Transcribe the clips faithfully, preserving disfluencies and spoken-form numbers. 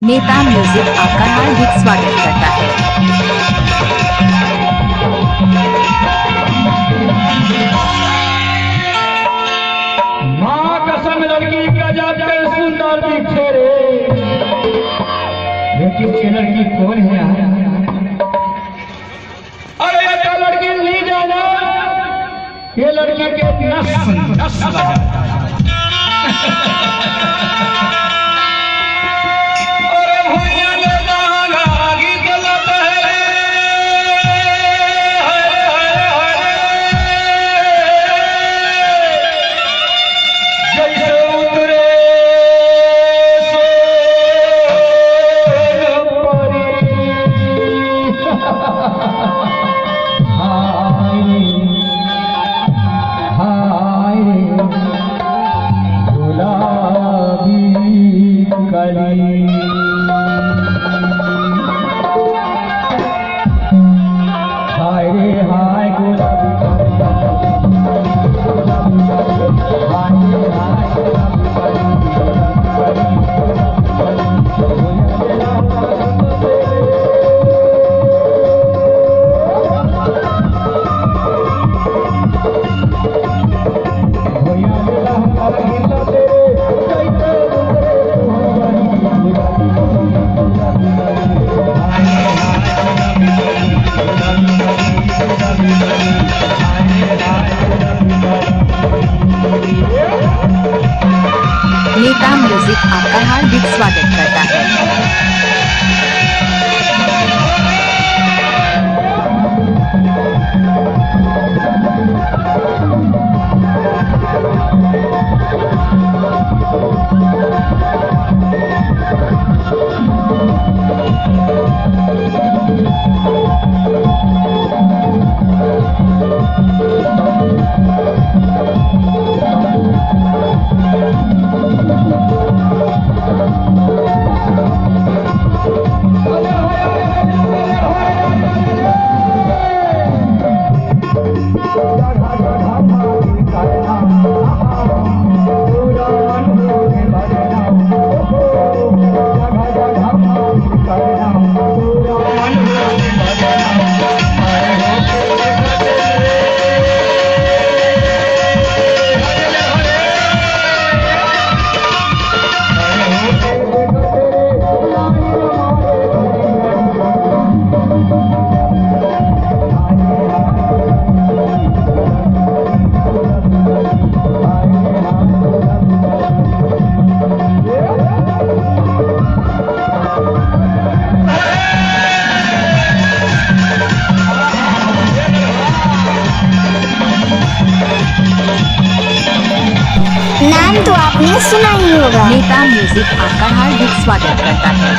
नेता म्यूजिक आपका हार्दिक स्वागत करता है। माँ कसम, लड़की गजब के सुंदर दिखे रे। लेकिन ये लड़की कौन है यार? अरे, ये तो लड़की ली जाना, ये लड़की के नस नस लगा। अरे भुइयां ले जाना, आगी जलत है। हरे, हरे, हरे। जैसे उतरे सोन परी। हाय रे, हाय रे, गुलाबी कली। हाय रे हाय, गुलाबी कली। हाय रे हाय, गुलाबी कली। नेता म्यूजिक आपका हार्दिक स्वागत करता है। नाम तो आपने सुना ही होगा। नेता म्यूजिक आपका हार्दिक स्वागत करता है।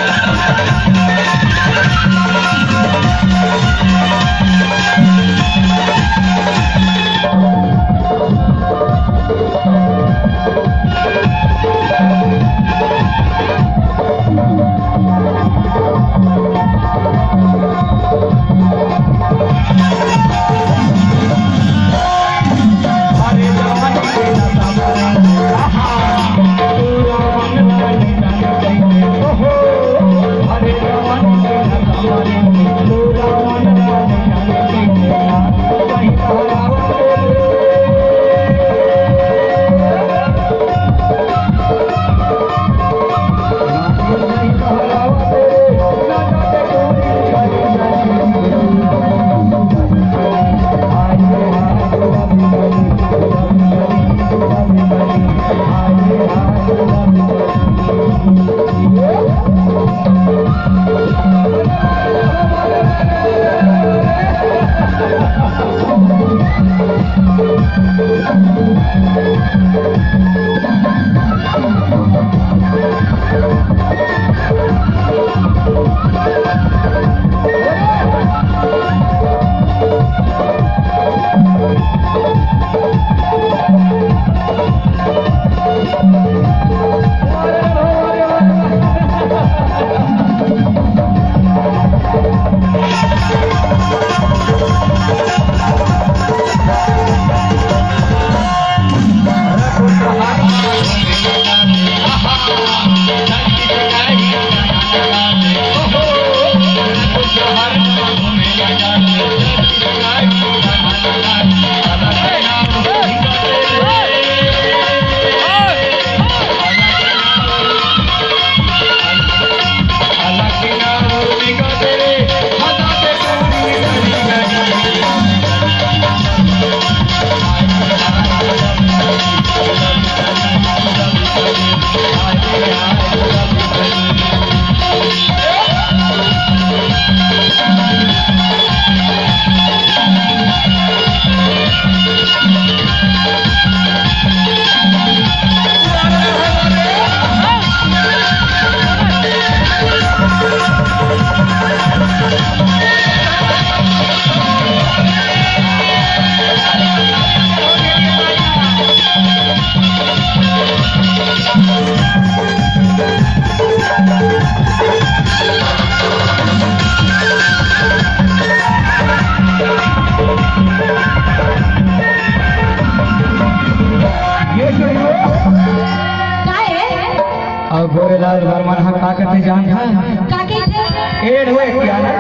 मन ह का कथे जानथस? का कथे? ए ढोए, क्या ना?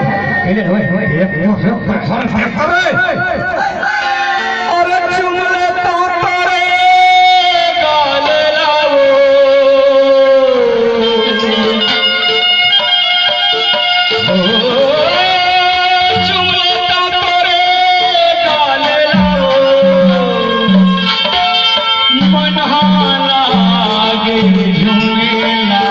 ए ढोए, ढोए, ए, ए, ए, अरे! अरे चुमले तो तोरे गाल लावो। ओ, चुमले तो तोरे गाल लावो। मन हा लागे झुमेला।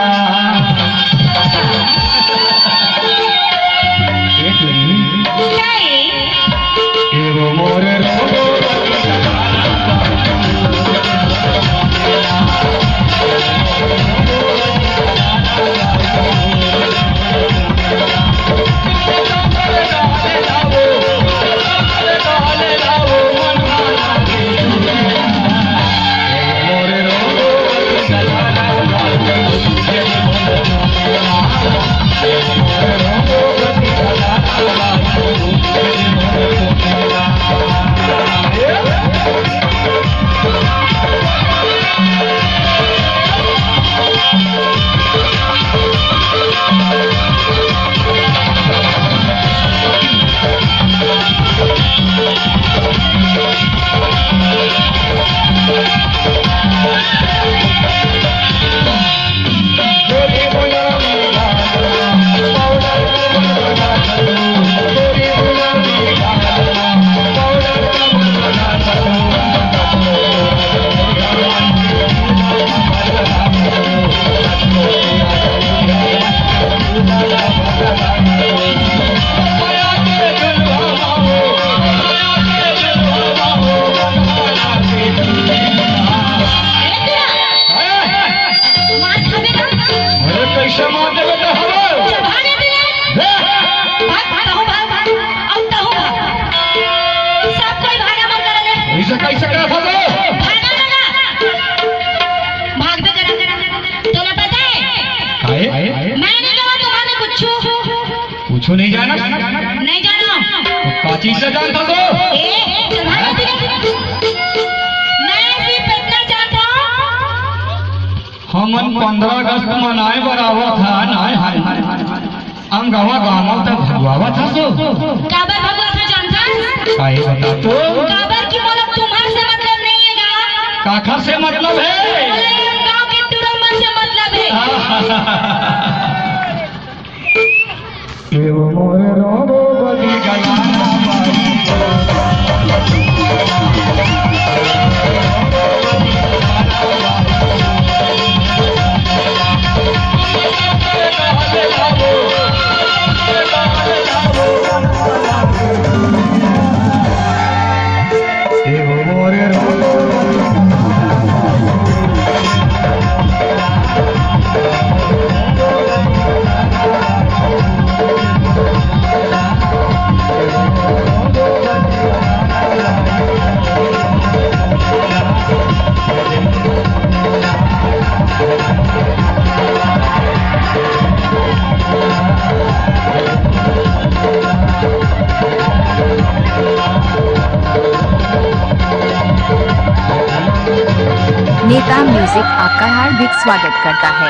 ए टुरी, का ए? एगो मोर रोगो ए तेरा, मार खाबे ना। अरे, कैसे मार देबे तो हलो? चढ़ा दे दे। ए! भाग, भाग, तहूँ भाग, भाग। अब तहूँ भाग। सब कोई भागा मत कर ले। ऐसे कैसे कर सकते? भागा, भागा। भाग बे करा। तोला पता है? काहे? मैं नहीं कहा तुम्हारे कुछ। कुछो नहीं जाना? नहीं जाना। तो का चीज से जानता तो? ए, तुम्हारे दिल, मैं सिर्फ इतना जानता हूँ। हमन पंद्रह अगस्त मनाए बर आवत हन, आए हाय। हम गवा गाँव तक भगवावत हस तो। काबर भगवावत हस जानथस? काहे बता तो? काबर कि मोला तुम्हार से मतलब नहीं है गा। काखर से मतलब है? मोला ये गाँव के टुरा मन से मतलब है। एगो मोर रोबो बनी गलाना बारी। एगो मोर रोबो नेता म्यूजिक आपका हार्दिक स्वागत करता है।